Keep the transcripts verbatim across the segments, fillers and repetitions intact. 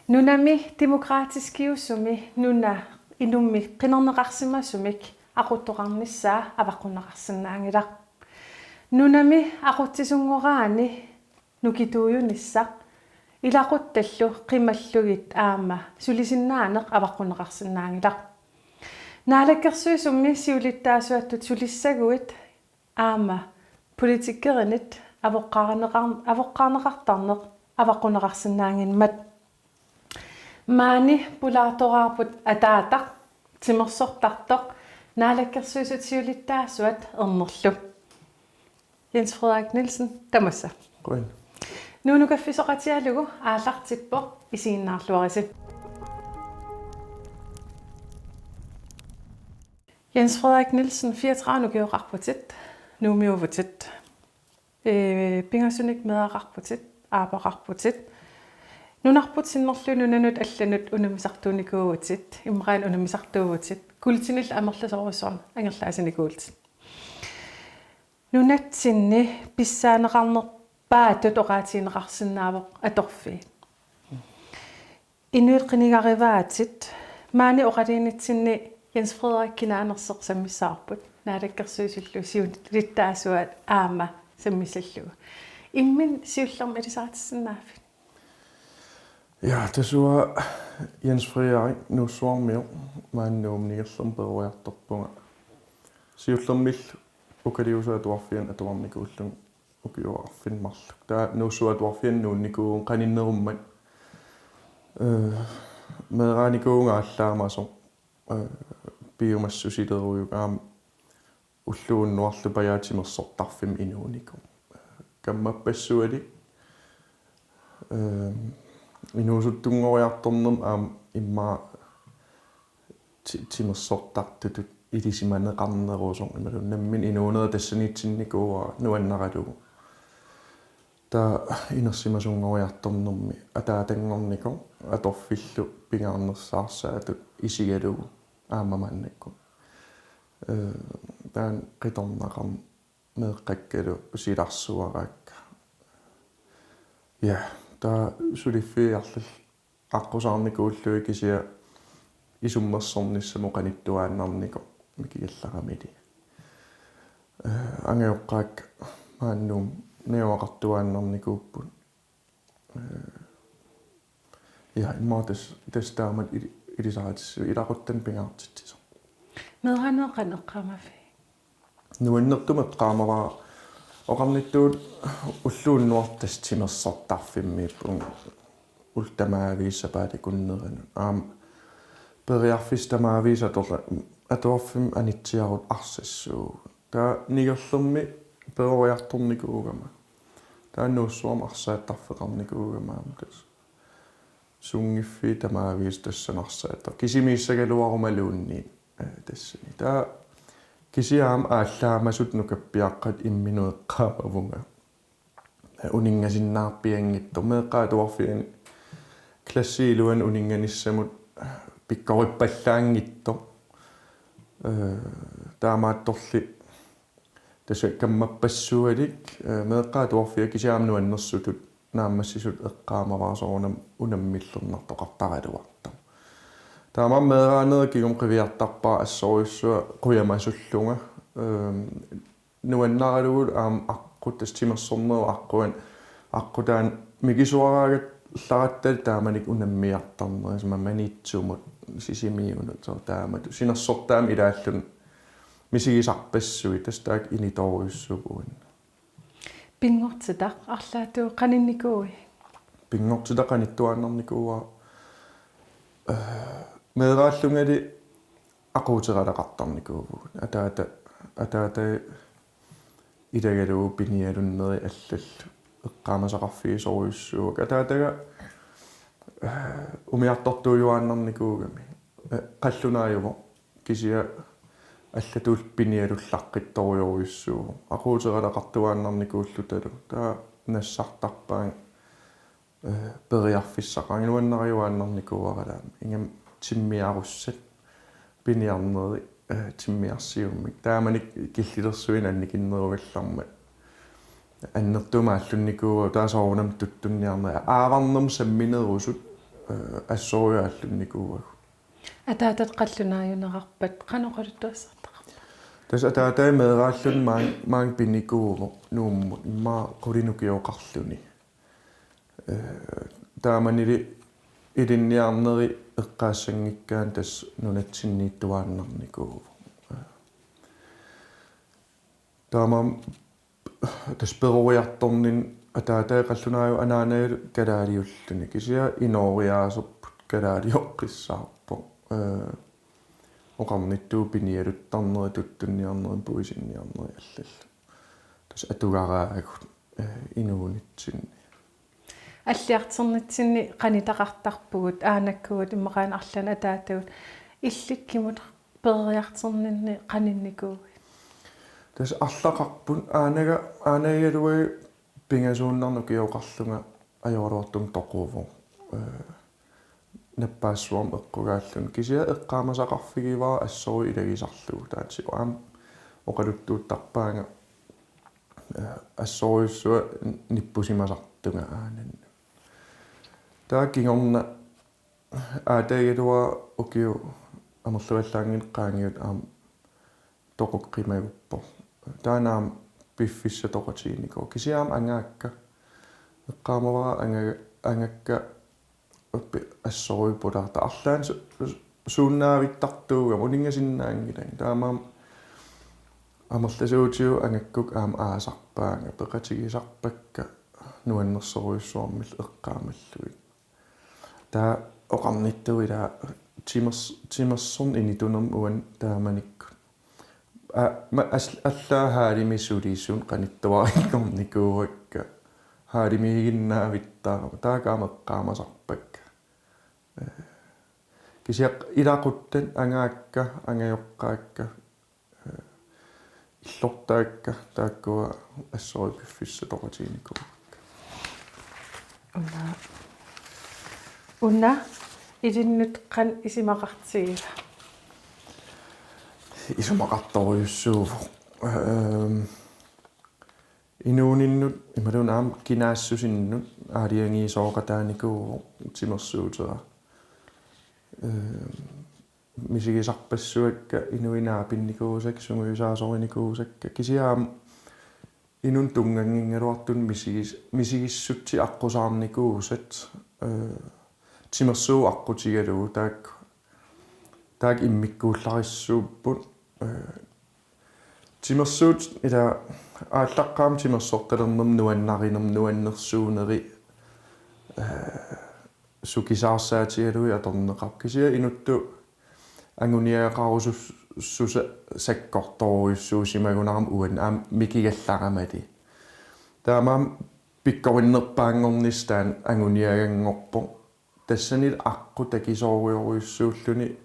Nunami demokratiskiusumi nuna inummi qinerneqarsimasumik aquttoqarnissaa avaqqunneqarsinnaanngilaq. Nunami aqutsisunngoraani nukituujunissaq ilaquttallu qimallugit aamma sulisinnaaneq avaqqunneqarsinnaanngilaq. Naalakkersuisummi siulittaasuattut sulissaguit aamma politikerinit avoqqaarneqar-, avoqqaarneqartarneq avaqqunneqarsinnaanngimmat. Maani pulaartoraarput ataataq, timersortartoq, Naalakkersuisut siulittaasuat Ernerlu. Jens Frederik Nielsen, tamassa. Qujan. Nuup nukaffisoqatigalugu aallartippoq, isiginnaarluarisi. Jens Frederik Nielsen, fireogtredive ukioqarputit, Nuummiuuvutit. Ee, pingasunik meeraqarputit, aappaqarputit. Nunarput sinnerlugit nunanut allanut unammisartuunikuuvutit, immaqaana unammisartuuvutit, kuultinillu amerlasoorujussuarmik angerlaasinikuuvutit. Nunatsinni pissaaneqarnerpaatut oqaatigineqarsinnaavoq atorfiit. Inuit qinigarivaatit, maani oqaluginnitsinni Jens Frederik kinaanersoq sammissavarput, Naalakkersuisullu siulittaasuat aamma sammisallugu. Imminut siullermik ilisaritissinnaaviuk? Ja, tassa uanga Jens Frederik, Nuussuarmioq, maani Nuummi ingerlanerani peroriartorpunga. Siullermillu Ukaliuusoq Atuarfiani atuarnikuullunga ukioq arfineq-marluk. Taava Nuussuup Atuarfiani nuunnikuuvunga qaninnerummat. Ee, meeraanikuuvunga aallaamasoq, ee, piumassusilerujuk aamma ulloq unnuarlu pajaat timersortarfimmi inuunikuuvoq. Kammappassualik, ee, inuusuttunngoriartornermik aamma immaqa ti-, timersortartutut ilisimaneqarnerusoq imaluunniit nammineq inuunera tassaniitinnikuuara nuannaralugu. Taava inersimasunngoriartornermi ataatanngornikoq atorfillu pingaarnersaarsaatut isigalugu aamma maannakkut. Ee, taanna qitornaqarneq meeqqakkalu silarsuaraakka. Ja, taava suliffiit arlallit aqqusaarnikuullugit kisianni isummersornissamut qanittuaannarnikoq mikigallaramili. Ee, angajoqqaakka maani Nuummi najugaqartuaannarnikuupput. Ee, ja, immaqa tassa, tassa taamatut ili-, ilisaritissavarput ilaquttanik pingaartitsisoq. Meeraaneq qanoq eqqaamaviuk? Nuannertumik eqqaamavara, oqarnittut ulloq unnuarlu tassa timersortarfimmiippunga ullut tamaviisa sapaatip akunneranut. Aamma periarfissat tamaviisa atorla-, atuarfimmi anitsiarutta arsassuugut. Taava Nigerlermi peroriartornikuugama. Taava Nuussuarmi arsaattarfeqarnikuugama aamma tassa. Sunngiffiit tamaviisa tassani arsaattar-. Kisimiissagaluarumaluunniit, ee, tassani. Taava kisianni aamma aallaamasutut nukappiaqqatut imminut eqqaamavunga. Uninngasinnaarpianngitsoq, meeqqat atuarfianni klassit iluanni uninnganissamut pikkorippallaanngitsoq. Ee, taamaattorli tassa kammappassualik, ee, meeqqat atuarfiat kisianni aamma nuannersutut naammassisutut eqqaamavara soorunami unammillernartoqartaraluartoq. Taamaammat meeraanerit kingumut qiviartarpara assorujussuaq qujamasullunga. Ee, nuannaralugu aamma aqqut tassa timersornerup aqquani, aqqut taanna mikisuaraagallaratali taamanikkut unammiartarneri, suma Maniitsumut, Sisimiunut, soorlu taamatut. Sinersortaamik ilaalluni misigisarpassuit, tassa taakku initoorujussuupput uani. Pinngortitaq arlaatigut qaninnikuuiuk? Pinngortitaq qanittuaannarnikuuara, ee, meeraallungali aquuteralaqartarnikuuvugut. Ataata, ataata ilagalugu pinialunneri allallu eqqaamasaqarfigisorujussuuakka. Ataataga, ee, umiartortuujuaannarnikuugami. Ee, qallunaajuvoq. Kisianni allatut pinialullaqqittorujorujussuuvoq. Aquuteralaqartuaannarnikuullutalu. Taava nassartarpaannga, ee, periarfissaqarnikuuara, nuannariuaannarnikuuara aamma. Ingammik timmiarussat piniarneri, ee, timmiarsiummik. Taamanikkut killilersuineq annikinnerugallarmat annertuumik aallunnikuuara, taava soorunami tuttunniarneq. Aavarnermut samminerusut eh, assorujuk aallunnikuuagut. Ataatat qallunaajunerarpat qanoq oqaluttuassartaqarpa? Tassa ataatai meeraalluni maang-, maanga pinikuuvoq Nuummut, immaqa qulinik ukioqarluni. Eh, taamanili ilinniarneri eqqaassanngikkaanni tassa nunatsinniittuaannarnikuuvoq. Eh, taamaammat tassa peroriartorninni ataatai qallunaajuvoq, anaanalu kalaaliulluni. Kisianni inooriaaserput kalaalioqqissaarpoq. Eh, oqarnittut pinialuttarneri, tuttunniarneri, puisinniarneri allallu. Tassa atugaraagut, eh, inuunitsinni. Alliartornitsinni qanitaqartarpugut, aanakkugut, immaqaana arlaannik ataatagut. Illit kimmut peroriartorninni qaninnikuuit? Tassa arlaqarput, aanaga-, aanagalualu pingasuunnarnik ukioqarlunga ajoraluartumik toquvoq. Eh, nappaassuarmik eqqugaalluni. Kisianni eqqaamasaqarfigivara assorujuk ilagisarlugu. Taava aamma oqaluttuuttarpaanga, eh, assorujussuaq nippusimasartunga aanannut. Taava kingorna aataagigaluara ukiut amerlavallaanngitsut qaangiuttut aamma toqukkumaguppoq. Taanna aamma piffissaq toqutiginikuuvoq. Kisianni aamma angaakka. Eqqaamavara anga-, angakka pi-, assorujuk pulaartarput. Arlaannik su-, su-, suunnaavittartuugama uninngasinnaanngilanga. Taamaammat amerlasuutigut angakkukka aamma aasarpaanga, peqatigisarpakka nuannersorujussuarmillu eqqaamallugit. Taava oqarnittut ila timers-, timersorneq initunermik uani taamanikkut. Aa, ma-, as-, allaat haalimi sulisut qanittuarinngornikuuakka. Haalimiiginnaavittaarama. Taakku aamma eqqaamasarpakka. Eh, kisianni ilaquttat, angaakka, angajoqqaakka, eh, illortaakka, taakkua assorujuk piffissaq toqutiginikuuakka. Una. Una, ilinnut qanoq isumaqartigiva? Isumaqartorujussuuvoq. Ehm, inuuninnut, imaluunniit aamma kinaassusinnut aalajangiisooqataanikuuvoq timersuutera. Ehm, misigisarpassuakka, inuit naapinnikuusakka, sungiusaasorinikuusakka, kisianni aamma inunnut tunnganngigaluartunik misigis-, misigissutsit aqqusaarnikuusat, eh, timersuut aqqutigalugu taakku, taakku immikkuullarissuupput, eh, timersuut ila aallaqqaammut timersortalernermut nuannarinermut nuannersuuneri, eh, sukisaarsaatigalugit atorneqarpoq. Kisianni inuttut anguniagaqarusussuseq sakkortoorujussuusimagunarami uani aamma mikigallaramali. Taamaammat pikkorinnerpaanngornissaq taanna anguniaganngorpoq. Tassanilu aqqut takisoorujorujussuulluni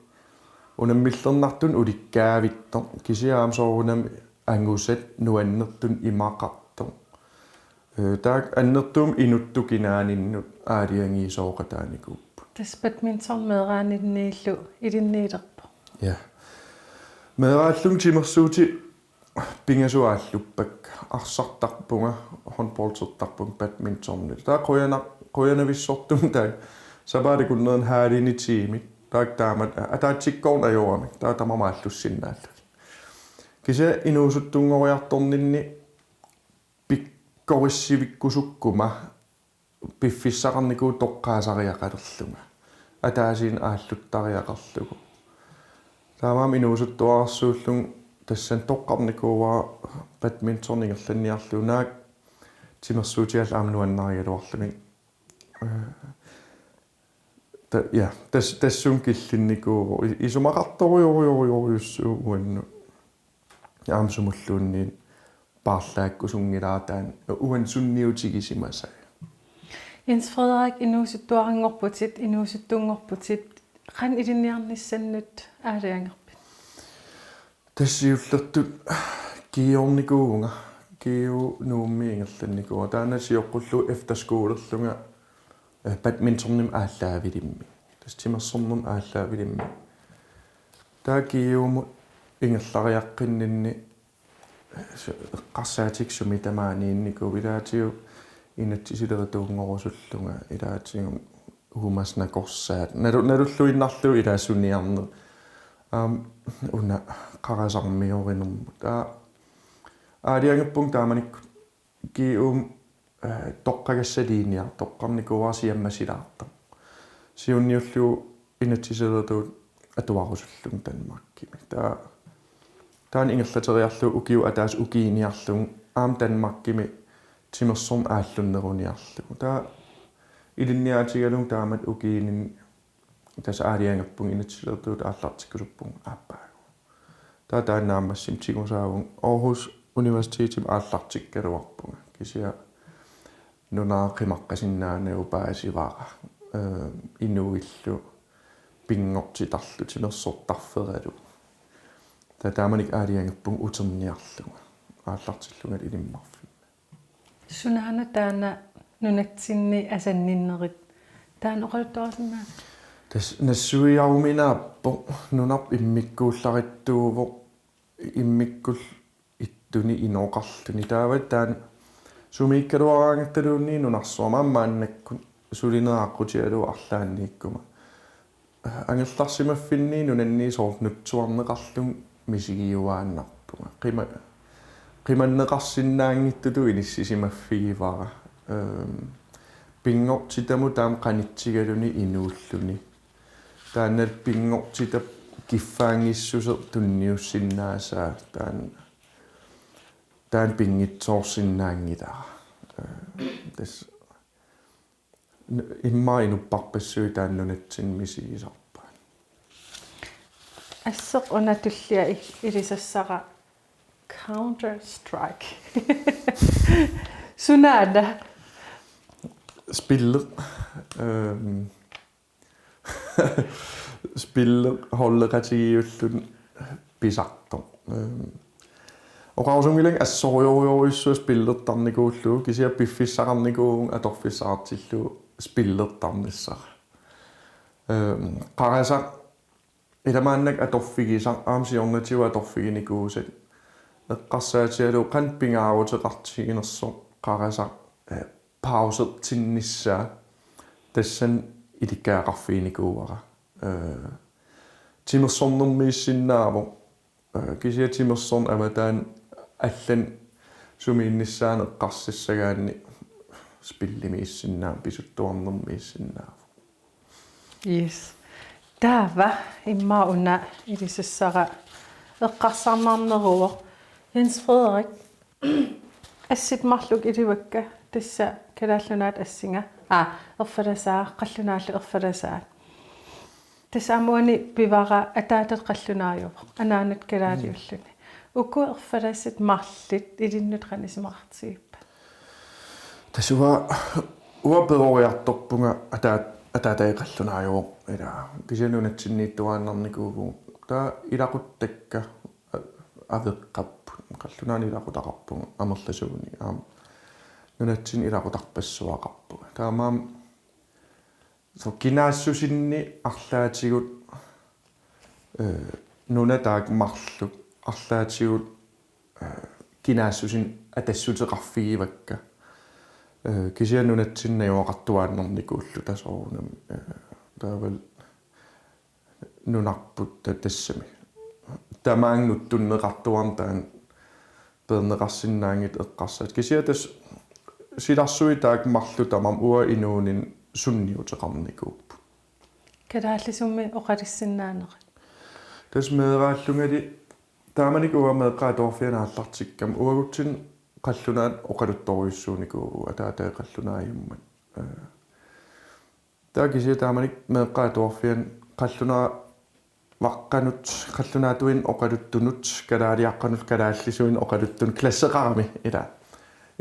unammillernartunik ulikkaavittoq. Kisianni aamma soorunami angusat nuannertunik imaqartoq. Eh, taakku annertuumik inuttut kinaaninnut aalajangiisooqataanikuupput. Tassa badminton meeraaninniillu ilinniilerpoq. Ja. Meeraallunga timersuutit pingasut aalluppakka, arsartarpunga, håndboldertarpunga badmintoni. Taava qujana-, qujanavissortumik taava sapaatip akunnerini haalini tiimit. Taakku taamatut ataatsikkoorneq ajoramik. Taava tamarmik aallussinnaallugit. Kisianni inuusuttunngoriartorninni pikkorissivikkusukkuma piffissaqarnikuuvoq toqqaasariaqalerlunga. Ataasiinnaq aalluttariaqarlugu. Taamaammat inuusuttuararsuullunga tassani toqqarnikuuara badminton ingerlanniarlugu, naak timersuutigalugit aamma nuannarigaluarlugit. Eh, ta-, ja, tas-, tassunga killinnikuuvoq. I-, isumaqartorujorujorujussuuvoq uannut. Aamma sumulluunniit paarlaakkusunngilara taanna uani sunniutigisimasai. Jens Frederik, inuusuttuaranngorputit, inuusuttunngorputit, qanoq ilinniarnissannut aalajangerpit? Tassa siullertut GU-rnikuuvunga, GU Nuummi ingerlannikuuvunga. Taanna sioqqullugu efterskolerlunga, eh, badmintonimik aallaavilimmi. Tassa timersornermik aallaavilimmi. Taava GU-mut ingerlariaqqinninni su-, eqqarsaatikkut sumi tamaaniinnikuuvoq, ilaatigut inatsisilerituunngorusullunga, ilaatigut uumasnakorsaat. Nalu-, nalulluinnarlugu ilaasuniarneq. Aamma una qarasarmiorinermut. Aa, aalajangerpunga taamanikkut G U-mi, eh, toqqagassaliiniartoq, toqqarnikuuara siammasilaartoq. Siunniullugu inatsisiliortut atuarusullunga Danmarkimi. Taa-, taanna ingerlateriarlugu ukiup ataatsip ukiiniarlugu aamma Danmarkimi timersorneq aallunneruniarlugu. Taava ilinniaatigalugu taamatut ukiininni tassa aalajangerpunga inatsisiliortut aallartikkusuppunga aappaagu. Taava taanna naammassima tigusaavunga Aarhus Universitetimi aallartikkaluarpunga. Kisianni nunara qimaqqasinnaanagu paasivara, eh, inuillu pinngortitarlu timersortarferalu. Taava taamanikkut aalajangerpunga uterniarlunga aallartillunga Ilimmarfimmi. Sunaana taanna nunatsinni asanninnerit? Taanna oqaluttuarisinnaaviuk? Tassa nassuiaruminaappoq, nunarput immikkuullarissuuvoq, immikkullu ittuni inoqarluni. Taava taanna sumiikkaluaraangattaluunniit nunarsuarmi aamma maannakkut sulineq aqqutigalugu arlaanniikkuma. Angerlarsimaffinni nunanni soorlu nutsuarneqarlunga misigiuaannarpunga. Qima-, qimanneqarsinnaanngitsutut inissisimaffigivara. Ehm, pinngortitamut taama qanitsigaluni inuulluni. Taanna pinngortitap kiffaanngissuseq tunniussinnaasaa taanna, taanna pinngitsoorsinnaanngilara. Ehm, tassa N-, immaqa inuppassuit taanna nunatsinni misigisarpaat. Asseq una tullia i-, ilisassara Counter Strike. Sunaana? Spilleq. Ehm, spilleq holdeqatigiilluta pisartoq. Ehm, oqarusunngilanga assorujorujussuaq spillertarnikuullugu, kisianni piffissaqarnikuuvunga atorfissaqartillugu spillertarnissara. Ehm, qarasaq ila maannakkut atorfigisaq aamma siornatigut atorfiginikuusat eqqarsaatigalugu qanoq pingaaruteqartiginersoq qarasaq, eh, pausertinnissaa tassani ilikkagaqarfiginikuuara. Eh, timersornermiissinnaavoq. Eh, kisianni timersorneq avataani allani sumiinnissaanut eqqarsassagaanni spillimiissinnaavoq, pisuttuarnermiissinnaavoq. Yes. Taava immaqa una ilisassara eqqarsarnarneruvoq. Jens Frederik, assit marluk ilivakka, tassa Kalaallit Nunaat assinga. Aa, erfalasaa, qallunaallu erfalasaat. Tassa aamma uani pivara ataatat qallunaajuvoq, anaanat kalaaliulluni. Uku erfalasat marluk ilinnut qanoq isumaqartigippit? Tassa uanga, uanga peroriartorpunga ataat-, ataataga qallunaajuvoq, ila, kisianni nunatsinniittuaannarnikuuvugut. Taava ilaquttakka, a-, aveqqapput. Qallunaanut ilaqutaqarpunga amerlasuunik. Aamma nunatsinni ilaqutarpassuaqarpunga. Taamaammat soorlu kinaassusinni arlaatigut, eh, nunat taakku marluk arlaatigut, eh, kinaassusinik atassuteqarfigivakka. Eh, kisianni nunatsinni najugaqartuaannarnikuulluta soorunami. Eh, taavalu nunarput ta-, tassami. Tamaanga nutsunneqartuarneq taanna peerneqarsinnaanngitsoq eqqarsaat. Kisianni tassa silarsuit taakku marluk tamarmik uanga inuuninni sunniuteqarnikuupput. Kalaallisummi oqalussinnaanerit? Tassa meeraallungali taamanikkut uanga meeqqat atuarfianni aallartikkama uagutsinnut qallunaat oqaluttorujussuunikuuvugut ataataga qallunaajummat. Eh, taava kisianni taamanikkut meeqqat atuarfianni qallunaavaqqanut, qallunaatuinnaq oqaluttunut, kalaaliaqqanullu kalaallisuinnaq oqaluttunut klasseqarami, ila,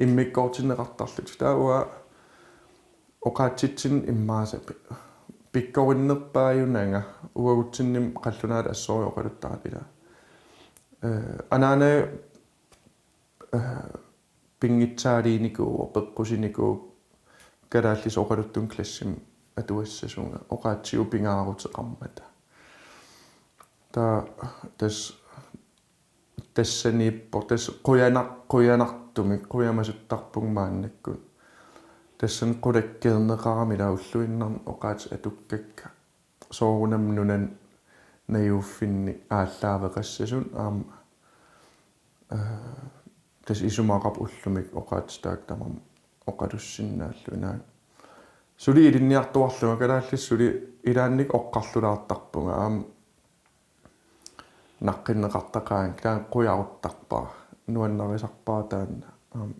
immikkoortinneqartarlutik. Taava uanga oqaatsitsinnut immaqa pi-, pikkorinnerpaajunanga, uagutsinnimi qallunaatut assorujuk oqaluttaarlunga. Eh, anaanaga eh, pinngitsaaliinikuuvoq, peqqusinikuuvoq kalaallisut oqaluttunut klassimi atuassasunga, oqaatsigut pingaaruteqarmata. Taava tassa, tassaniippoq, tassa qujanar-, qujanartumik, qujamasuttarpunga maannakkut. tassani qulakkeerneqarami ilaa ulluinnarni oqaatsit atukkakka soorunami nunani najuuffinni aallaaveqassasut aamma, eh, tassa isumaqarpoq ullumi oqaatsit taakku tamarmik oqalussinnaallugit. Suli ilinniartuarlunga kalaallisut suli ilaanni oqarlulaartarpunga aamma naqqinneqartaqaanga, taanna qujaruttarpara, nuannarisarpara taanna, aamma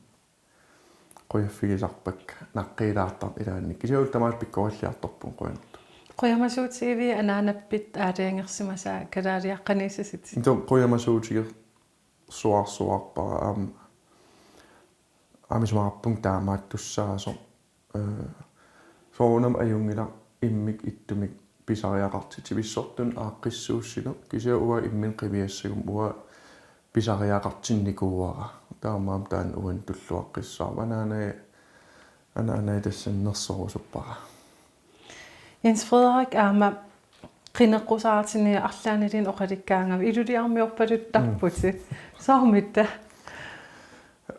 qujaffigisarpakka naqqiilaartarneq ilaanni. Kisianni ullut tamaasa pikkorilliartorpunga qujanartumik. Qujamasuutigiviuk anaanappit aalajangersimasaa kalaaliaqqaniissasit? Taava qujamasuutigersuarsuarpara aamma, aamma isumaqarpunga taamaattussaasoq. Eh, soorunami ajunngilaq immikkut ittumik pisariaqartitsivissortunik aaqqissuussineq, kisianni uanga imminut qiviassaguma uanga pisariaqartinnikuuara. Taamaammat taanna uannut tulluaqqissaarpoq. Anaanaga, anaanaga tassani nersorusuppara. Jens Frederik, aamma qineqqusaartuni arlaanniluunniit oqalikkaangavit iluliarmiorpaluttarputit. Mm. Soormita?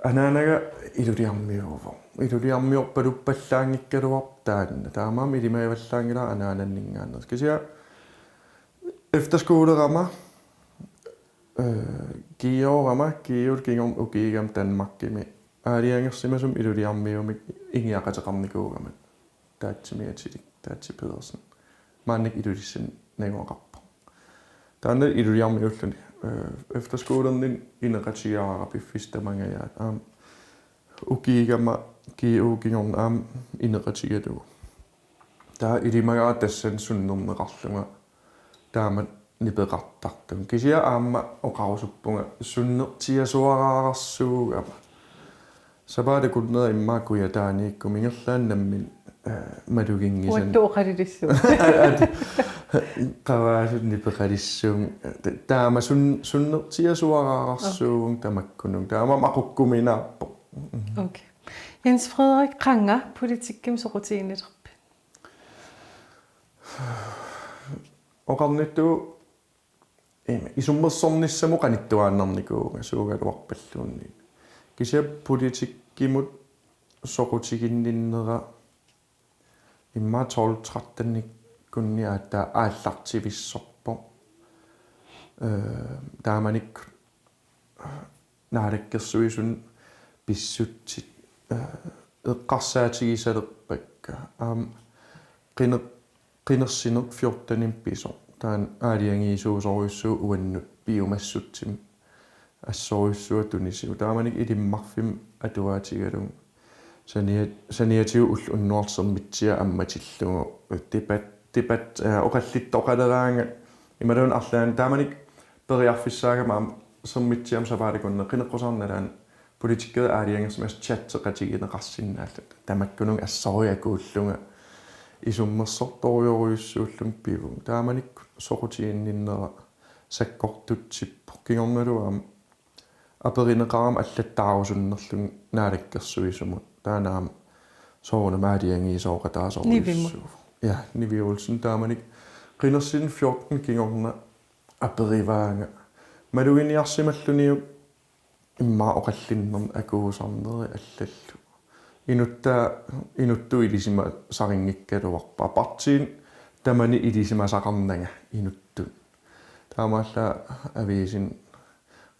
Anaanaga iluliarmiuuvoq. Iluliarmiorpaluppallaanngikkaluarpoq taanna. Taamaammat ilimagallaanngilara anaananninngaanneersoq. Kisianni efterskolerama, eh, G-orama, G-lt kingorna ukiigama Danmarkimi aalajangersimasumik iluliarmiumik ingiaqateqarnikuugama. Taatsimiatilik, Taatsi Pedersen. Maannakkut Ilulissani najugaqarpoq. Taanna iluliarmiuulluni, eh, efterskolerninni ineqatigaara piffissaq tamangajaat. Aamma ukiigama G-lt kingorna aamma ineqatigalugu. Taava ilimagaara tassani sunnerneqarlunga taamatut nipeqartartunga. Kisianni aamma oqarusuppunga sunnertiasuaraarsuugama. Sapaatip akunneri immaqa kujataaniikkumi ingerlaannaq nammineq, eh, maluginngisannik. Uattut oqalilissavut. At-, qavaasut nipeqalissuunga. Ta-, taama sun-, sunnertiasuaraarsuuvunga tamakkununnga. Taamaammat aqukkuminaappoq. Okay. Jens Frederik, qanga politikkimik soqutiginnilerpit? Oqarnittut ima, isummersornissamut qanittuaannarnikuuvunga suugaluarpalluunniit. Kisianni politikkimut soqutiginninnera immaqa tolv tretten-ikkunni aatsaat aallartivissorpoq. Eh, taamanikkut Naalakkersuisunut pissutsit, eh, eqqarsaatigisalerpakka. Aamma qiner-, qinersineq fjortenimi pisoq. Taanna aalajangiisuusorujussuuvoq uannut piumassutsimik assorujussuaq tunisivoq. Taamanikkut Ilimmarfimmi atuaatigalugu sania-, saniatigut ulloq unnuarlu Sermitsiaq ammatillugu. Debat-, debat-, eh, oqallittoqaleraangat imaluunniit arlaannik taamanikkut periarfissaagama aamma Sermitsiami sapaatip akunneri qineqqusaarneq nalaani politikkerit aalajangersimasut chatteqatigineqarsinnaallutik. Tamakkununnga assorujuk akuullunga isummersortorujorujussuullunga pivunga. Taamanikkut soqutiginninnera sakkortutsippoq. Kingornalu aamma aperineqarama allattaarusunnerlunga Naalakkersuisumut. Taanna aamma soorunami aalajangiisooqataasorujussuuvoq. Nivimut. Ja, Nivi Olsen taamanikkut qinersineq fjorten kingorna aperivaanga. Maluginiarsimalluniuk immaqa oqallinnermi akuusarneri allallu. Inuttaa, inuttut ilisimasarinngikkaluarpara. Partiini tamani ilisimasaqarnanga inuttut. Taamaallaat aviisini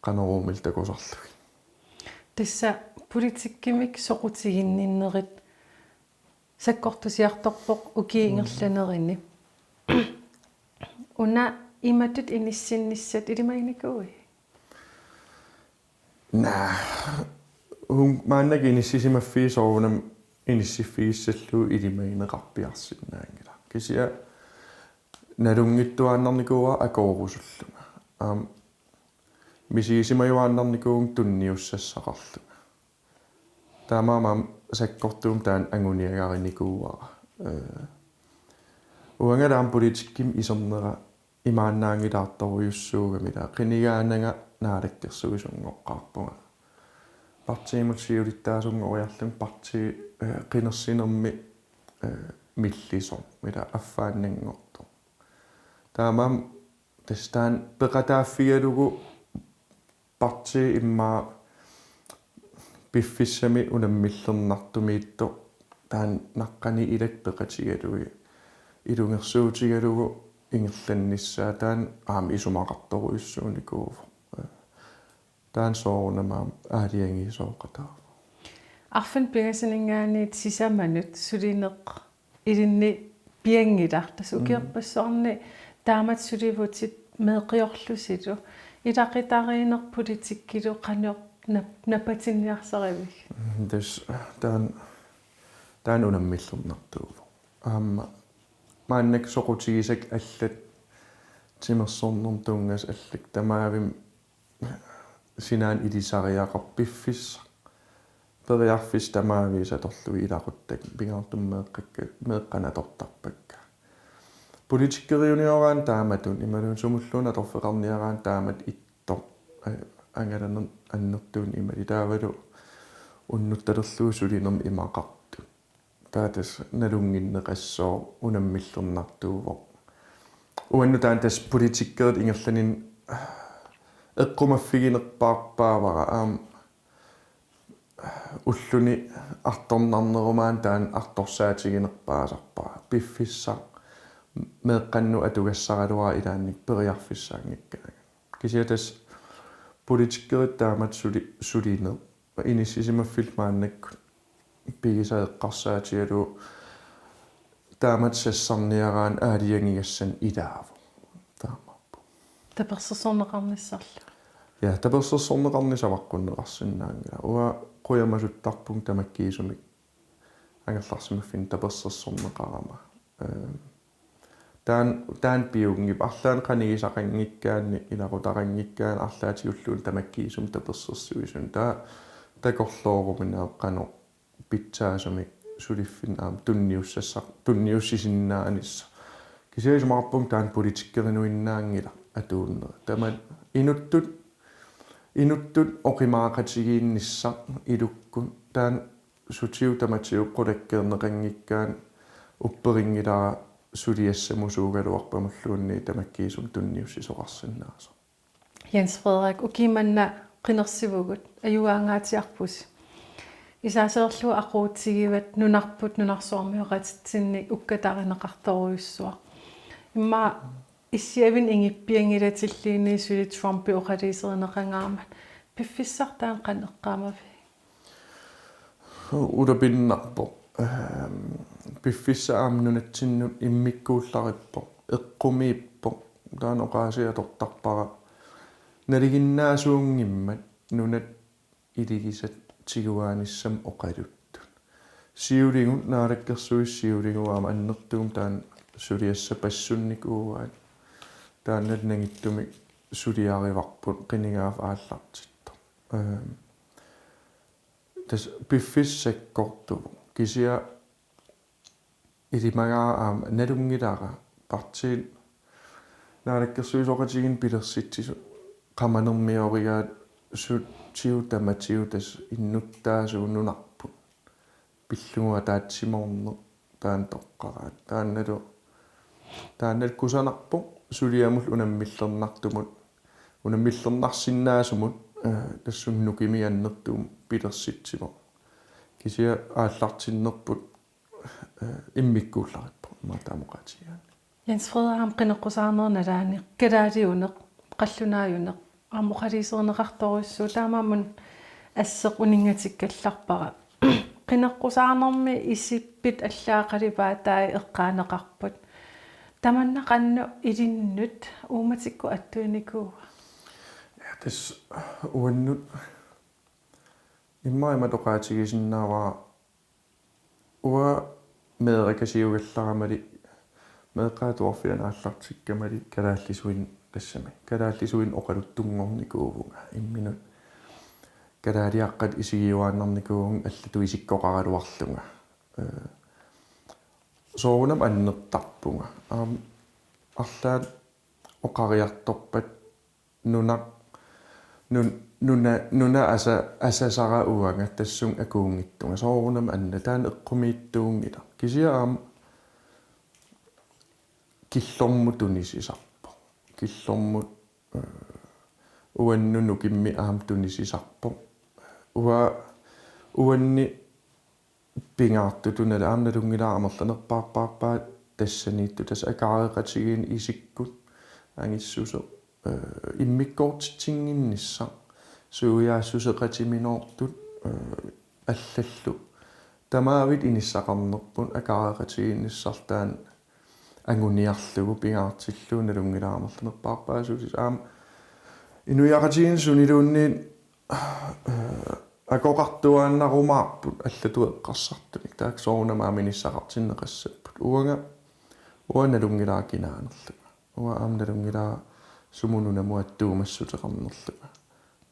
Qanorooq-mik takusarlugit. Tassa politikkimik soqutiginninnerit sakkortusiartorpoq ukiup ingerlanerani. Una imatut inissinnissat ilimaginikuuiuk? Naa, uunga maannakkut inissisimaffigisara soorunami inissiffigissallugu ilimagineqarpiarsinnaanngilaq. Kisianni nalunngittuaannarnikuuara akoorusullunga. Aamma misigisimajuaannarnikuuvunga tunniussassaqarlunga. Taamaammat sakkortuumik taanna anguniagarinikuuara. Eh, uangalu aamma politikkimik isernera imaannaanngilaartorujussuugami, ila qinigaananga naalakkersuisunngoqqaarpunga. Partiimut siulittaasunngoreerlunga partii, eh, qinersinermi, eh, millisoq, ila affaannanngortoq. Taamaammat tassa taanna peqataaffigalugu partii immaqa piffissami unammillernartumiittoq taanna naqqani ilak peqatigalugit ilungersuutigalugu ingerlannissaa taanna aamma isumaqartorujussuunikuuvoq. Taanna soorunami aamma aalajangiisooqataavoq. Arfineq-pingasuninngaanniit sisamanut sulineq ilinni pianngilaq, tassa ukiorpassuarni taamatut sulivutit meeqqiorlusilu, ilaqutariinneq politikkilu qanoq nap-, napatinniarsarivigit? Tassa taanna, taanna unammillernartuuvoq. Aamma maannakkut soqutigisakka allat, timersornermut tunngasut allat, tamavimmik sinaanut ilisariaqarpoq, piffissaq periarfissaq tamaviisa atorlugit ilaquttakka pingaartumik meeqqakka, meeqqanut atortarpakka. Politikkeriuniaraanni taamatut imaluunniit sumulluunniit atorfeqarniaraanni taamatut ittoq, a-, angalaneq annertuumik imaluunniit taavalu unnuttalerlugu sulinermut imaqartut. Taava tassa nalunnginneqassooq, unammillernartuuvoq. Uannut taanna tassa politikkeritut ingerlanerni eqqumaffiginerpaarpaavara, aamma ulluni artornarnerumaana taanna artorsaatiginerpaasarpara. Piffissaq meeqqannut atugassaraluara ilaanni periarfissaanngikkaangat. Kisianni tassa politikkeritut taamatut suli-, sulineq, inissisimaffillu maannakkut pigisat eqqarsaatigalugu taamatut sassarniaraanni aalajangigassanik ilaavoq. Taamaappoq. Tapersersorneqarnissarlu. Ja, tapersersorneqarnissaq avaqqunneqarsinnaanngilaq. Uanga qujamasuttarpunga tamakkiisumik angerlarsimaffinni tapersersorneqarama. Ehm, taanna, taanna piunngippoq, arlaannik qanigisaqanngikkaanni, ilaqutaqanngikkaanni arlaatigulluunniit tamakkiisumik tapersersuisunik. Taava takorlooruminarpoq qanoq pitsaasumik suliffinnik aamma tunniussassaq, tunniussisinnaanissaq. Kisianni isumaqarpunga taanna politikkerinuinnaanngilaq atuunnera. Tamanna inuttut, inuttut oqimaaqatigiinnissaq ilukkut, taanna sutigut tamatigut qulakkeerneqanngikkaanni upperinngilara suliassamusuugaluarpamulluunniit tamakkiisumik tunniussisoqarsinnaasoq. Jens Frederik, ukioq manna qinersivugut, ajugaangaatsiarpusi. Isaaseerlugu aquutigivat nunarput nunarsuarmioqatitsinnik ukkatarineqartorujussuaq. Immaqa issiavinni ingippianngilatilluunniit suli Trumpi oqaluuserineqangaarmat. Piffissaq taanna qanoq eqqaamavigit? Ulapinnarpoq. Ehm, piffissaq aamma nunatsinnut immikkuullarippoq, eqqumiippoq. Taanna oqaasii atortarpara. Nalinginnaasuunngimmat nunat iligisat tiguaanissamut oqaluttut. Siuligut, Naalakkersuisut siuligut aamma annertuumik taanna suliassapassunnikuuaat. Taanna nangittumik suliarivarput qinigaaffik aallartittoq. Ehm, tassa piffissaq sakkortuvoq. Kisianni ilimagaara aamma nalunngilara partiit Naalakkersuisooqatigiinni pilersitsisut qamanermiorigaat sutigut tamatigut tassa innuttaasugut nunarput pillugu ataatsimoorneq taanna toqqaraat. Taannalu, taannalu kusanarpoq suliamut unammillernartumut, unammillernarsinnaasumut, eh, tassunga nukimik annertuumik pilersitsivoq. Kisianni aallartinnerput, eh, immikkuullarippoq, immaqa taama oqaatigigaanni. Jens Frederik, aamma qineqqusaarnerup nalaani kalaaliuneq, qallunaajuneq aamma oqaluuserineqartorujussuuvoq, taamaammat asseq uninngatikkallarpara. Qineqqusaarnermi isippit allaat qalipaatai eqqaaneqarput. Tamanna qanoq ilinnut uummatikkut attuinikuua? Ja, tassa uannut immaqa imatut oqaatigisinnaavara, uanga meerakasiugallaramali, meeqqat atuarfianni aallartikkamali kalaallisuinnaq tassami. Kalaallisuinnaq oqaluttunngornikuuvunga. Imminut kalaaliaqqat isigiuaannarnikuuvunga allatut isikkoqaraluarlunga. Eh, soorunami annertarpunga. Aamma arlaat oqariartorpat nuna-, nun-, nuna-, nuna asa-, asasara uanga tassunga akuunngitsunga. Soorunami anna, taanna eqqumiitsuunngilaq. Kisianni aamma killormut tunisisarpoq. Killormut, eh, uannut nukimmi aamma tunisisarpoq. Ua-, uanni pingaartutut nal-, aamma nalunngilara amerlanerpaarpaat tassaniittoq, tassa akaareqatigiinni isikkut angissuseq, eh, immikkoortitsinnginnissaq, suiaassuseqatiminoortut, eh, allallu. Tamaavik inissaqarnerput akaareqatigiinnissarlu taanna anguniarlugu pingaartillugu nalunngilara amerlanerpaarpaasuutit. Aamma inuiaqatigiinni suniluunniit, eh, akoqartuaannarumaarput allatut eqqarsartunik. Taakku soorunami aamma inissaqartinneqassapput. Uanga, uanga nalunngilara kinaanerlunga. Uanga aamma nalunngilara sumut nunamut attuumassuteqarnerlunga.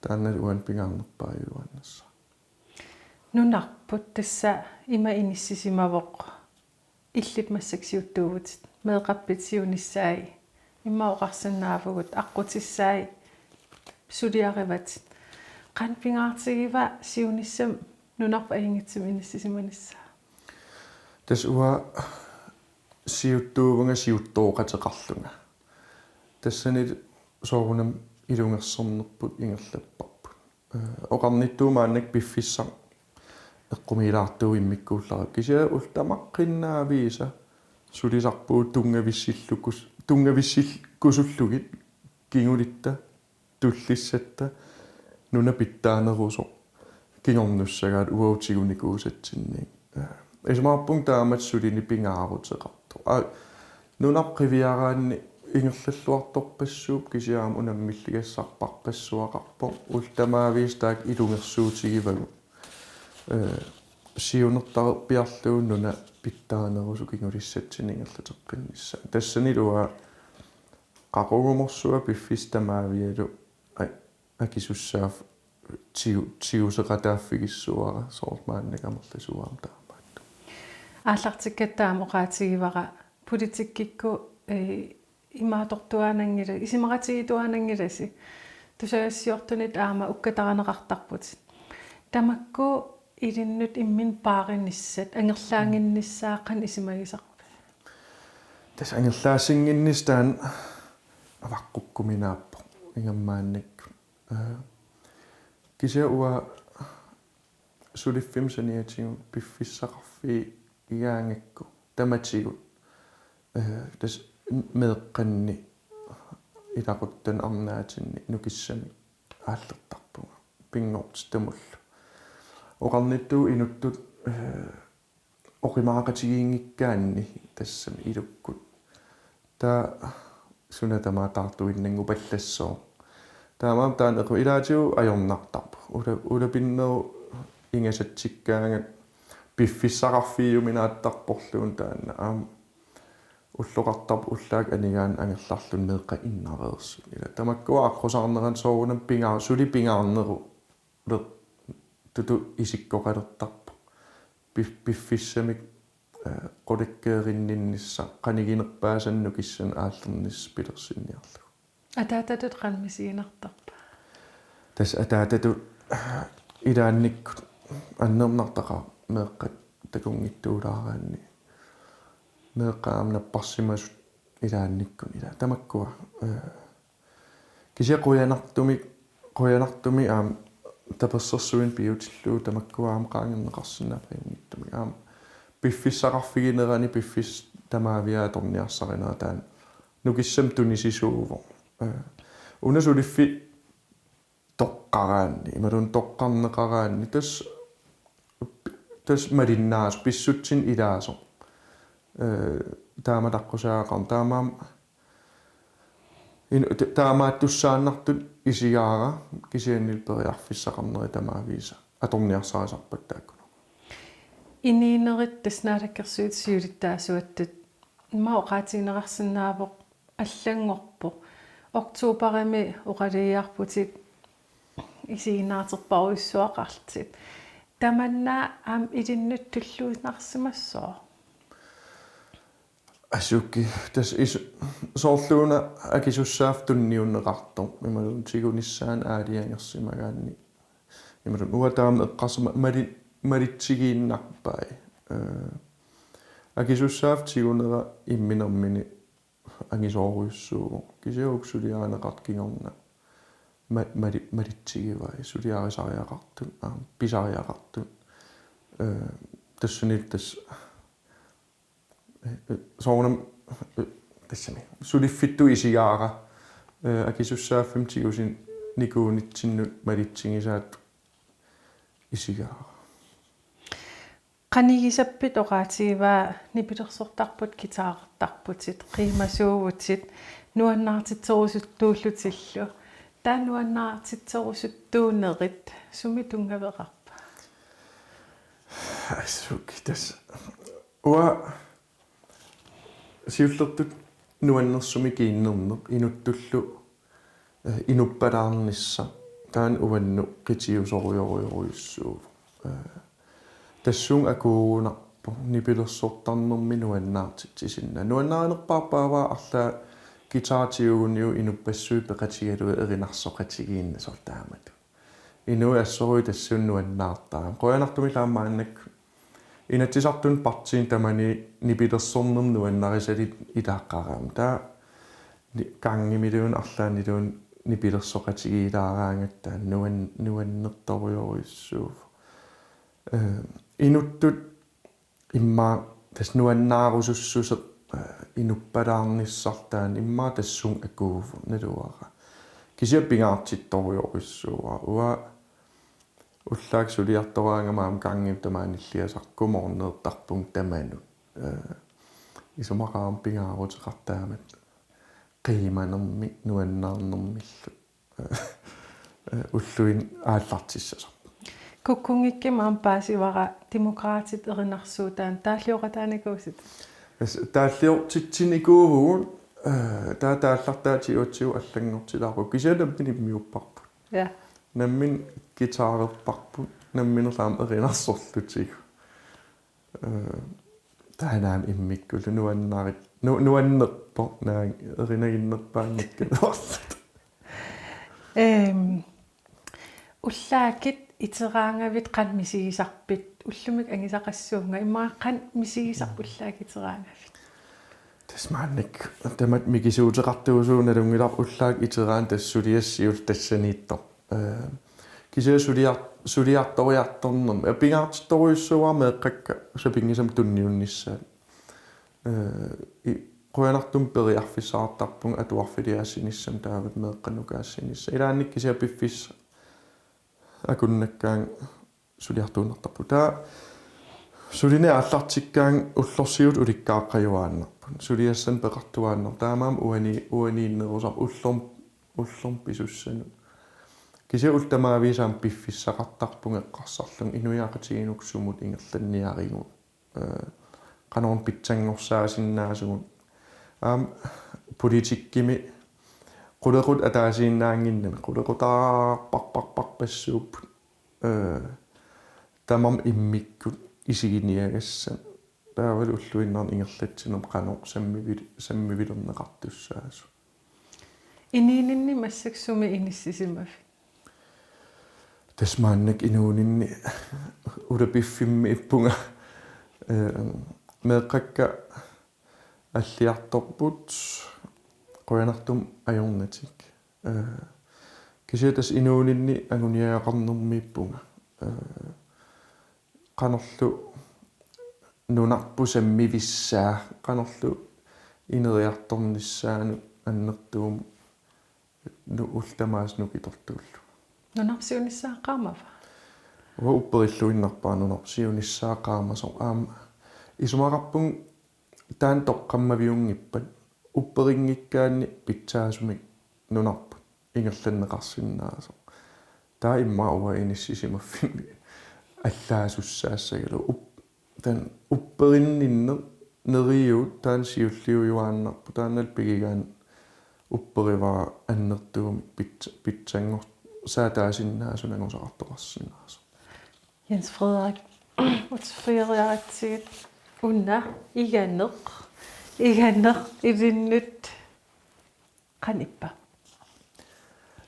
Taanna uani pingaarnerpaajuaannassaaq. Nunarput tassa ima inissisimavoq, illit massakkut siuttuuvutit, meeqqappit siunissai, immaqa oqarsinnaavugut, aqqutissaat suliarivatit. Qanoq pingaartigiva siunissami nunarput ajunngitsumik inissisimanissaa? Tassa uanga siuttuuvunga siuttooqateqarlunga. Tassani soorunami ilungersornerput ingerlapparput. Eh, oqarnittut maannakkut piffissaq eqqumiilaartuuvoq immikkuullarivik. Kisianni ullut tamaqqinnaavisa sulisarpugut tunngavissillukus-, tunngavissillukusullugit kingulitta, tullissatta, nuna pitsaanerusoq kingornussagaat uagut tigunikuusatsinnik. Eh, isumaqarpunga taamatut sulineq pingaaruteqartoq. Aa, nunap qiviaraanni ingerlalluartorpassuupput, kisianni aamma unammilligassarpassuaqarpoq. Ullut tamaavisa taakku ilungersuutigivagut. Eh, siunertareerpiarlugu nuna pitsaanerusoq kingulissatsinnik ingerlateqqinnissaa. Tassanilu uanga qaqugumut soorlu piffissaq tamaavialu a-, akisussaaffik tiu-, tiguseqataaffigissuara, soorlu maannakkut amerlasuut aamma taamaattoq. Aallartikkatta aamma oqaatigivara politikkikkut, eh, imaattortuaannanngila-, isumaqatigiittuaannanngilasi, tusagassiortunit aamma ukkatarineqartarputit. Tamakku ilinnut imminut paarinissat angerlaannginnissaat qanoq isumagisarpit? Tassa angerlaassinnginnissaq taanna avaqqukkuminaappoq ingammik maannakkut. Eh, kisianni uanga suliffimmi saniatigut piffissaqarfigigaangakku tamatigut, eh, tassa meeqqanni, ilaquttani, arnaatinni nukissamik aallertarpunga pinngortitamullu. Oqarnittut inuttut, eh, oqimaaqatigiinngikkaanni tassami ilukkut. Taava suna tamaat taartuinnanngupallassooq. Taamaammat taanna equ-, ilaatigut ajornartarpoq. Ula-, ulapinnerup ingasatsikkaangat piffissaqarfigiuminaattarporluunniit taanna. Aamma ulloqartarpoq ullaakkut anigaanni angerlarluni meeqqat innareersut. Ila tamakkua aqqusaarneranni soorunami pingaa-, suli pingaarnerulertutut isikkoqalertarpoq. Pif-, piffissamik, eh, qulakkeerinninnissaq, qaniginerpaasannik nukissanik aallernissaq pilersinniarlugu. Ataatatut qanoq misiginartarpa? Tassa ataatatut ilaannikkut annernartaqaaq meeqqat takunngitsuulaaraanni. Meeqqat aamma napparsimasut ilaannikkut ila. Tamakkua, eh, kisianni qujanartumik, qujanartumik aamma tapersersuineq piutillugu tamakkua aamma qaangerneqarsinnaapajunngitsumik. Aamma piffissaqarfiginerani piffissaq tamaavia atorniarsarinera taanna nukissamik tunisisuuvoq. Eh, una suliffiup toqqaraanni, imaluunniit toqqarneqaraanni, tassa, tassa malinnaasoq, pissutsinut ilaasoq. Eh, taama taqqusaaqqam, taamaammat in-, ta-, taamaattussaannartutut isigaara, kisianni periarfissaqarneri tamaavisa atorniarsarisarpakka taakkununnga. Inuunerit tassa Naalakkersuisut siulittaasuattut immaqa oqaatigineqarsinnaavoq allanngorpoq. Oktoberimi oqalugiarputit, isiginnaaterparujussuaqarlutit. Tamanna aamma ilinnut tulluinnarsimassooq? Asuki, tassa is-, soorluuna akisussaaffik tunniunneqartoq, imaluunniit tigunissaanut aalajangersimagaanni. Imaluunniit uanga taama eqqarsama mali-, malitsigiinnarpai. Eh, akisussaaffik tigunera imminermini angisoorujussuuvoq. Kisianni uku suliarineqartut kingorna ma-, mali-, malitsigivai, suliarisariaqartut, aamma, pisariaqartut. Eh, tassani tassa, eh, eh, soorunami, eh, tassami suliffittoq isigaara, eh, akisussaaffimmi tigusinikuunitsinnut malitsigisaattut isigaara. Qanigisappit oqaatigivaa nipilersortarput guitarertarputit, qiimasuuvutit, nuannaartitserusuttuullutillu. Taava nuannaartitserusuttuunerit sumi tunngaveqarpa? Assut tassa. Uanga siullertut nuannersumik kiinnerneq inuttullu, eh, inuppalaarnissaq taanna uannut qitiusorujorujorujussuuvoq. Eh, tassunga akuugunarpoq nipilersortarnermi nuannaartitsisinnaanera. Nuannaarinerpaarpaavara arlaat guitarip tiguguniuk inuppassuit peqatigalugit erinarsoqatigiinneq soorlu taamatut. Inuit assorujuk tassunga nuannaartarami. Qujanartumik aamma maannakkut Inatsisartuni partiini tamani nipilersornermik nuannarisalik ilaaqqaarami. Taava ni-, gangimiluunniit arlaanniluunniit nipilersoqatigiilaaraangatta taanna nuan-, nuannertorujorujussuuvoq. Eh, inuttut immaqa tassa nuannaarusussuseq, eh, inuppalaarnissaq taanna immaqa tassunga akuuvoq naluara. Kisianni pingaartittorujorujussuuara. Uanga ullaakkut suliartoraangama aamma gangimi tamaani nilliasarpunga mornertarpunga tamanut. Eh, isumaqarama pingaaruteqartoq taamatut qiimanermik nuannaarnermillu. Eh, ulluinnarni aallartissasoq. Kukkunngikkuma aamma paasivara Demokraatit erinarsuutaat, taava taallioqataanikuusit? Tassa taalliorsitsinikuuvugut, eh, taava taallartaatigut allanngortilaarput. Kisianni nammineq immiupparput. Ja. Nammineq guitarerparput, nammineq aamma erinarsorlutigu. Eh, taanna aamma immikkullu nuannarit-, nu-, nuannerpoq naak erinaginnerpaanngikkaluarluta. Ehm, ullaakkut iteraangavit qanoq misigisarpit? Ullumikkut angisaqassuunga, immaqa qanoq misigisarpit ullaakkut iteraangavit? Tassa maannakkut tamatta mikisuuteqartuusugut nalunngilarput ullaakkut iteraanni tassa suliassaq siulleq tassaniittoq. Eh, kisianni suliar-, suliartoriartornermi. Eh, pingaartittorujussuuara meeqqakka sapinngisamik tunniunnissaat. Eh, i-, qujanartumik periarfissaqartarpunga atuarfiliaassinissamut taavalu meeqqanukaassinissamut. Ilaanni kisianni piffissaq akunnakkaangat suliartuinnartarpugut. Taava sulineq aallartikkaangat ullorsiutit ulikkaaqqajuaannarput. Suliassanik peqartuaannarpoq. Taamaammat uani-, uaniinnerusarpoq ullorm-, ullormut pisussanut. Kisianni ullut tamaviisa aamma piffissaqartarpunga eqqarsarlunga inuiaqatigiinnut sumut ingerlanniarigut. Eh, qanoruna pitsanngorsaasinnaasugut. Aamma politikkimi qulequtaq ataasiinnaannginnami, qulequtaarparparparpassuupput. Eh, tamarmik immikkut isiginiagassat. Taavalu ulluinnarni ingerlatsinermi qanoq sammivil-, sammivilerneqartussaasut. Inuuninni massakkut sumi inissisimavit? Tassa maannakkut inuuninni ulapiffimmiippunga. Eh, meeqqakka alliartorput qujanartumik ajornatik. Eh, kisianni tassa inuuninni anguniagaqarnermiippunga. Eh, qanorlu nunarput sammivissaa, qanorlu ineriartornissaanut annertuumik nu-, ullut tamaasa nukitortuullunga. Nunarput siunissaa qaamava? Uanga upperilluinnarpara nunarput siunissaa qaamasoq, aamma isumaqarpunga taanna toqqammaviunngippat upperinngikkaanni pitsaasumik nunarput ingerlanneqarsinnaasoq. Taava immaqa uanga inissisimaffinni allaasussaassagalunga. Up-, taanna upperinninneq neriuut taanna siulliujuaannarpoq, taannalu pigigaanni upperivara annertuumik pits-, pitsanngorsaataasinnaasunik angusaqartoqarsinnaasoq. Jens Frederik, utsiffigereeratsigit, una iganeq, iganeq ilinnut qanoq ippa?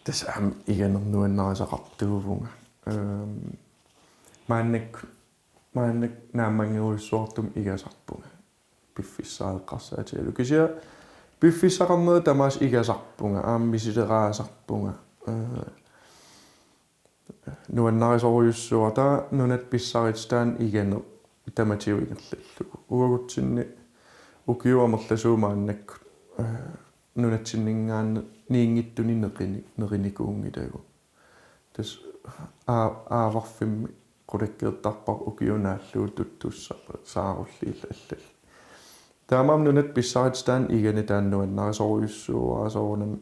Tassa aamma iganeq nuannarisaqartuuvunga. Ehm, maannakkut, maannakkut naammanngerujussuartumik igasarpunga. Piffissaq eqqarsaatigalugu. Kisianni piffissaqarneri tamaasa igasarpunga, aamma misileraasarpunga. Eh, nuannarisorujussuuara, taava nunat pissaritsitaanni iganeq tamatigut ingerlallugu. Uagutsinni ukiut amerlasuut maannakkut, eh, nunatsinninngaanniinngitsuni neqini-, nerinikuunngilagut. Tassa aa-, aavarfimmi qulakkeertarpara ukiut naallugu tuttussaq saarulliit allallu. Taamaammat nunat pissarititaanni igani taanna nuannarisorujussuuara soorunami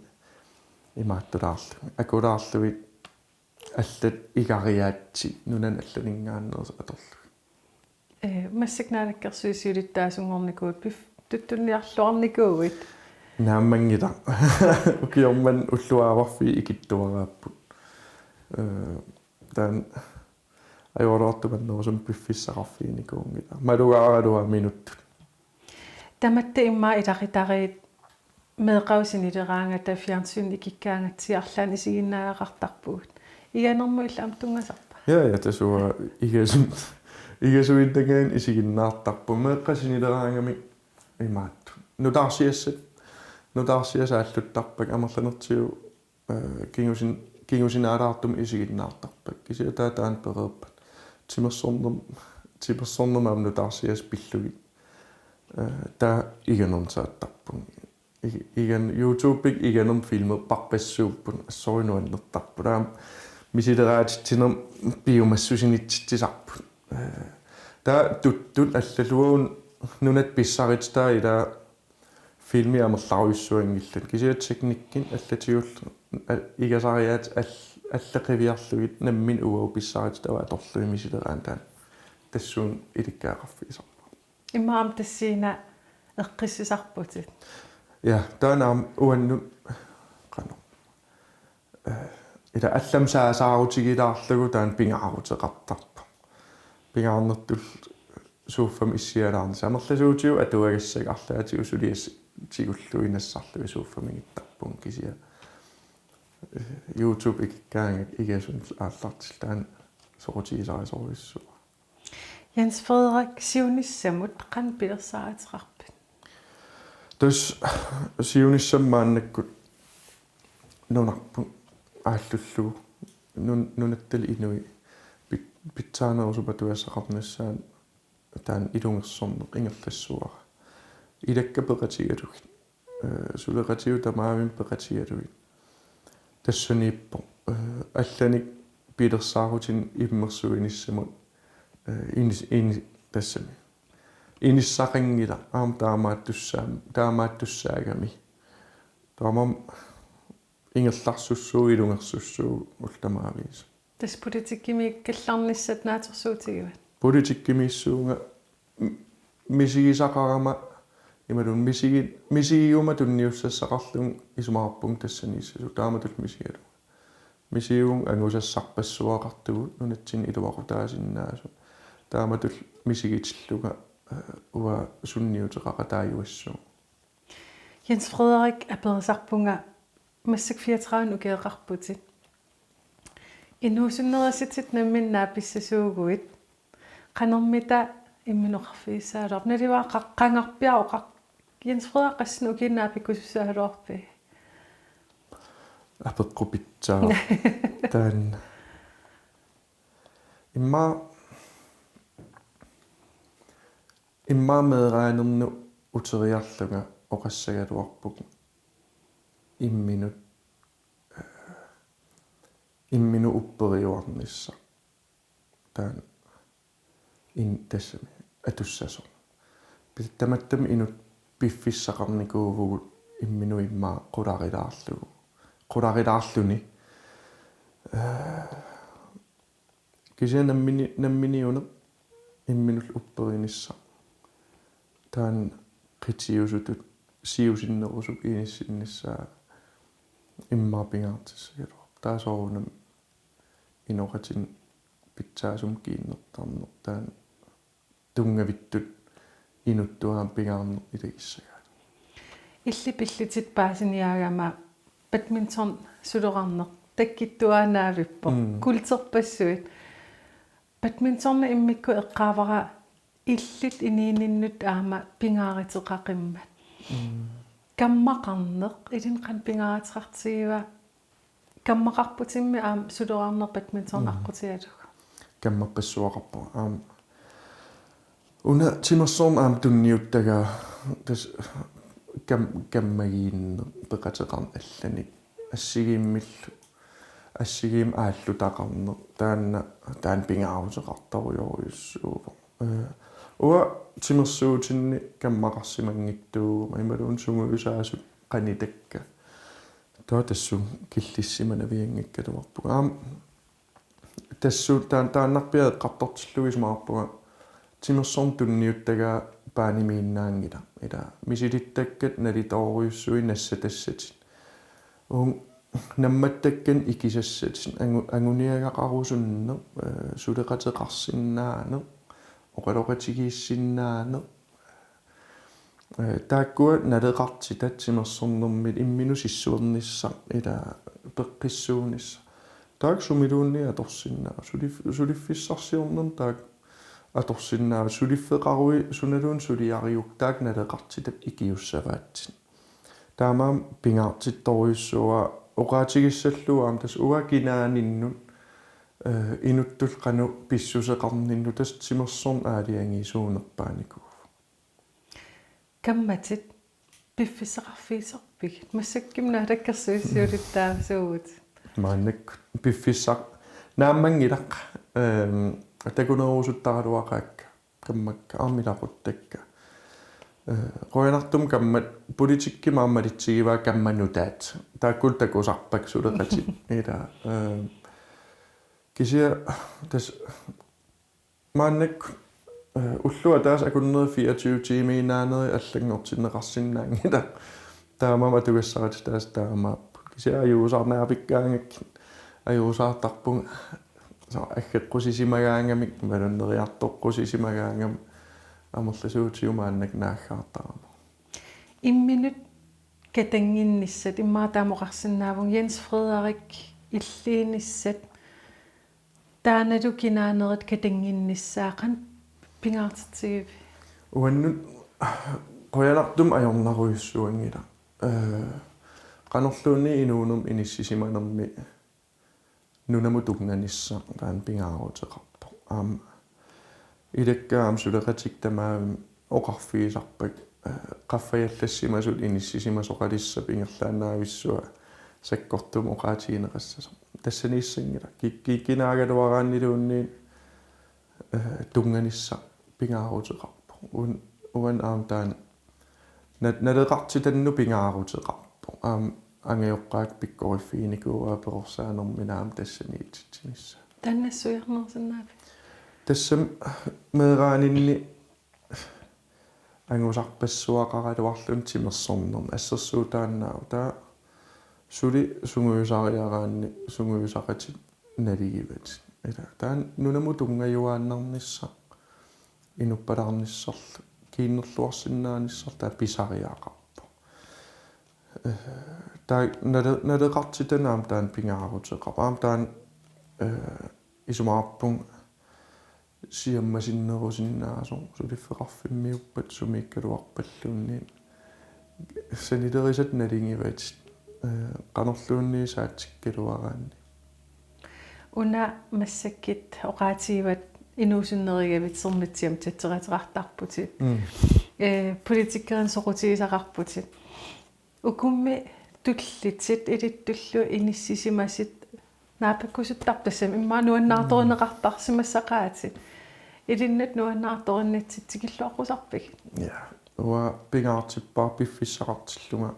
imaattulaarlugit. Akulaarlugit allat igariaatsit nunani allaninngaanneersut atorlugit. Ee, massakkut Naalakkersuisut siulittaasunngornikuuit pif-, tuttunniarluarnikuuit? Naammanngilaq. Ukioq manna ullut aavarfiit ikittuaraapput. Ee, taanna ajoraluartumik annerusumik piffissaqarfiginikuunngilaq. Malugaaraluaq minuttut. Tamatta immaqa ilaqutariit meeqqavut sinileraangata fjernsynimi ikikkaangatsigu arlaannik isiginnaagaqartarpugut. Iganermut illit aamma tunngasarpa? Ja, ja, tassa uanga igasu-, igasuinnagaanni isiginnaartarpunga. Meeqqat sinileraangamik imaattut. Nutaarsiassat, nutaarsiassat aalluttarpakka, amerlanertigut, eh, kingusin-, kingusinaalaartumik isiginnaartarpakka. Kisianni taava taanna pereerpat. Timersornerm-, timersornermi aamma nutaarsiassat pillugit. Eh, taava iganermut saattarpunga. I-, igan-, YouTube-ikkut iganermut filmerparpassuupput, assorsuaq nuannertarpoq. Taava misileraatitsinermut piumassusinitsitsisarput. Eh, taava tuttut allallu uagut nunat pissarititai ilaa filmi amerlarujussuanngillat. Kisianni teknikkinik allatigullu a-, igasariaatsit all-, alla qiviarlugit nammineq uagut pissarititavut atorlugit misileraanni taanna tassuuna ilikkagaqarfigisarpara. Immaqa aamma tassani eqqissisarputit. Ja, taanna aamma uannut qanoq. Eh, ila allamik saasaarutigilaarlugu taanna pingaaruteqartarpoq. Pingaarnertullu suuffami issialaarnissaq. Amerlasuutigut atuagassat arlaatigut suliassat tigulluinnassarlugit suuffaminnittarpunga kisianni. Eh, YouTube ikikkaangakku igasunut aallartillugu taanna soqutigisarisorujussuuara. Jens Frederik, siunissamut qanoq pilersaaruteqarpit? Tassa siunissami maannakkut nunarput aallullugu nun-, nunattali inui pit-, pitsaanerusumik atugassaqarnissaanut taanna ilungersorneq ingerlassavara. Ilakka peqatigalugit. Eh, suleqatigut tamaavimmik peqatigalugit. Tassaniippoq. Eh, allanik pilersaarutinik immersuinissamut, eh, inis-, ini-, tassami. Inissaqanngilaq aamma taamaattussaam-, taamaattussaagami. Taamaammat ingerlarsussuugut, ilungersussuugut ullut tamaaviisa. Tassa politikkimiikkallarnissat naatsorsuutigivat? Politikkimiissuunga m-, misigisaqarama imaluunniit misigi-, misigiguma tunniussassaqarlunga isumaqarpunga tassaniissasoq taamatullu misigalunga. Misigivunga angusassarpassuaqartugut nunatsinni iluaqutaasinnaasut. Taamatullu misigitillunga, eh, uanga sunniuteqaqataajuassuunga. Jens Frederik, aperisarpunga, massakkut fireogtredive ukioqarputit. Inuusunnerisitit namminneq naapissasuuguit. Qanormita imminut oqarfigissagaluarpit? Naluara qa-, qangarpiaq oqar-, Jens Frederik, qassinik ukiinik naapikkusussagaluarpit? Apeqqut pitsaavoq. Taanna. Immaqa, immaqa meeraanernut uteriarlunga oqassagaluarpunga imminut, eh, imminut upperiuarnissaq. Taanna in-, tassami atussasoq. Pil-, tamattami inuk piffissaqarnikuuvugut imminut immaqa qularilaarlugu. Qularilaarluni. Eh, kisianni nammini-, namminiuneq imminullu upperinissaq. Taanna qitiusutut siusinnerusukkut inissinnissaa immaqa pingaartissagaluarpoq. Taava soorunami inoqatinik pitsaasumik kiinnertarneq taanna tunngavittut inuttut aamma pingaarneq ilagissagaat. Illit pillutit paasiniaagama badminton suloqarneq takkuttuaannavippoq. Mm. Kuulterpassuit. Badmintoni immikkut eqqaavara illit inuuninnut aamma pingaaruteqaqimmat. Mm. Kammaqarneq ilinnut qanoq pingaaruteqartigiva? Kammaqarputimmi aamma suloqarneq badminton Mm. aqqutigalugu. Kammappassuaqarpoq aamma. Una timersorneq aamma tunniuttagaa tassa kam-, kammagiinneq peqateqarneq allanik assigiimmillu assigiimmik aallutaqarneq taanna taanna pingaaruteqartorujorujussuuvoq. Ee, uanga timersuutinni kammaqarsimanngitsuuguma imaluunniit sungiusaasut qanitakka. Taava tassunga killissimanavianngikkaluarpunga. Aamma tassuuna taan-, taannarpiaq eqqartortillugu isumaqarpunga timersorneq tunniuttagaa paanimiinnaanngilaq. Ila misilittakkat nalitoorujussuit nassatassatit. Uunga nammattakkanik ikisassatit. Angu-, anguniagaqarusunneq, ee, suleqateqarsinnaaneq, oqaloqatigiissinnaaneq. Ee, taakkua naleqartitat timersornermi imminut sissuernissaq ila peqqissuunissaq. Taakku sumiluunniit atorsinnaavat. Sulif-, suliffissarsiornermi taakku atorsinnaavat. Suliffeqaruit sunaluunniit suliariuk taakku naleqartitat ikiussavaatsit. Taamaammat pingaartittorujussuuara oqaatigissallugu aamma tassa uanga kinaaninnut, ee, inuttullu qanoq pissuseqarninnut tassa timersorneq aalajangiisuunerpaanikuuvoq. Kammatit piffissaqarfigisarpigit? Massakkut Naalakkersuisut siulittaasuuvutit. Maannakkut piffissaq naammanngilaq, ehm, takunerusuttaraluaqaakka kammakka aamma ilaquttakka. Ee, qujanartumik kammat politikkimi aamma malitsigivaa kammat nutaat. Taakkulu takusarpakka suleqatit. Ila, ehm, kisianni tassa maannakkut, ee, ulloq ataaseq akunneri fireogtyve tiimiinnaaneri allanngortinneqarsinnaanngilaq. Taamaammat atugassarititaasut taamaapput. Kisianni ajuusaarnaapikkaangakkit ajuusaartarpunga soorlu aggeqqusisimagaangamik, imaluunniit neriartoqqusisimagaangamik amerlasuutigut maannakkut naaggaartarama. Imminut katannginnissat, immaqa taama oqarsinnaavunga, Jens Frederik illiinissat, taannalu kinaanerit katannginnissaat qanoq pingaartitsigiviuk? Uannut qujanartumik ajornarujussuanngilaq. Ee, qanorluunniit inuunermi inissisimanermi nunamut tunnganissaq taanna pingaaruteqarpoq. Aamma ilakka aamma suleqatikka tamarmik oqarfigisarpakka, ee, qaffajallassimasut inissisimasoqalissappat ingerlaannavissuaq sakkortuumik oqaatigineqassasoq. Tassaniissanngilaq. Ki-, ki-, kinaagaluaraanniluunniit, ee, tunnganissaq pingaaruteqarpoq. Uan-, uani aamma taanna nat-, naleqartitannut pingaaruteqarpoq. Aamma angajoqqaakka pikkoriffiginikuuaa perorsaanermi aamma tassaniititsinissaa. Taanna nassuiarnerusinnaaviuk? Tassami meeraaninni angusarpassuaqaraluarluni timersornermi assersuutaannaavoq. Taava suli sungiusariaraanni sungiusaqatit naligivatit. Ila taanna nunamut tunngajuaannarnissaq, inuppalaarnissarlu, kiinnerluarsinnaanissarlu taanna pisariaqarpoq. Ee, taava nale-, naleqartitanut aamma taanna pingaaruteqarpoq. Aamma taanna, ee, isumaqarpunga siammasinnerusinnaasoq suliffeqarfimmiuppat sumiikkaluarpalluunniit. Sanilerisatit naligivatit, ee, qanorluunniit saatsikkaluaraanni. Una massakkut oqaatigivat inuusunnerigavit Sermitsiamut tatserateqartarputit. Mm. Ee, politikerinik soqutigisaqarputit. Ukummi tullitit ilittullu inissisimasut naapikkusuttarput, tassami immaqa nuannaartorineqartarsimassaqaatit. Ilinnut nuannaartorinnatsitsikulluaqqusarpigit? Ja, uanga pingaartippara piffissaqartillunga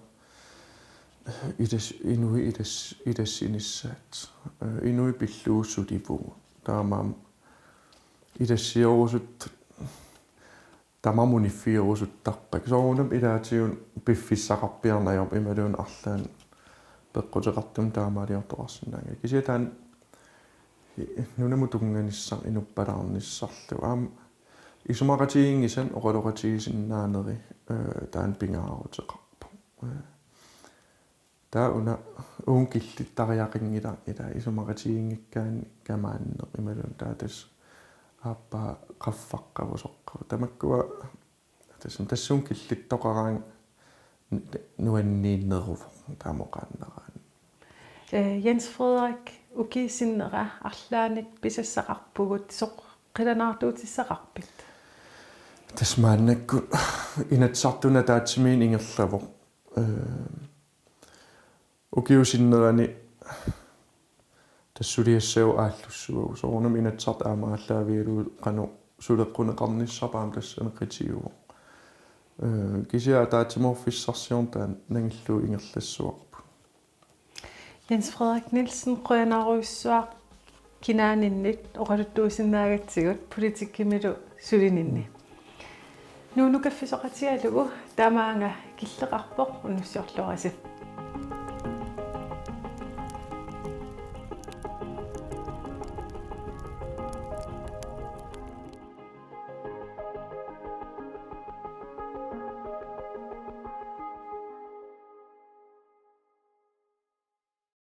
ilas-, inuit ilas-, ilassinissaat. Ee, inuit pillugu sulivugut. Taamaammat ilassiorusut tamarmik uniffigirusuttarpakka. Soorunami ilaatigut piffissaqarpiarneq ajorpoq imaluunniit arlaannik peqquteqartumik taamaaliortoqarsinnaanngilaq. Kisianni taanna nunamut tunnganissaq inuppalaarnissarlu. Aamma isumaqatigiinngisani oqaloqatigisinnaaneri, ee, taanna pingaaruteqarpoq. Ee, taava una uunga killittariaqanngilaq ila isumaqatigiinngikkaanni kamaanneq imaluunniit taava tassa aappaa qaffaqqavoq soqqavoq. Tamakkua tassami tassunga killittoqaraangat nuanniinneruvoq taama oqaannaraanni. Ee, Jens Frederik, ukiut sinnera arlaannik pisassaqarpugut, soorlu qilanaartuutissaqarpit? Tassa maannakkut Inatsisartuni ataatsimiinneq ingerlavoq. Ee, ukiup sinnerani tassa suliassat aallussuugut. Soorunami Inatsisartut aamma aallaavigalugu qanoq suleqquneqarnissarput aamma tassani qitiuvoq. Ee, kisianni ataatsimoorfissarsiorneq taanna nangillugu ingerlassuarput. Jens Frederik Nielsen, qujanarujussuaq kinaaninnit oqaluttuusinnaagatsigut politikkimilu sulininni. Nuunukaffisooqatigalugu tamaanga killeqarpoq, unnussiorluarisi.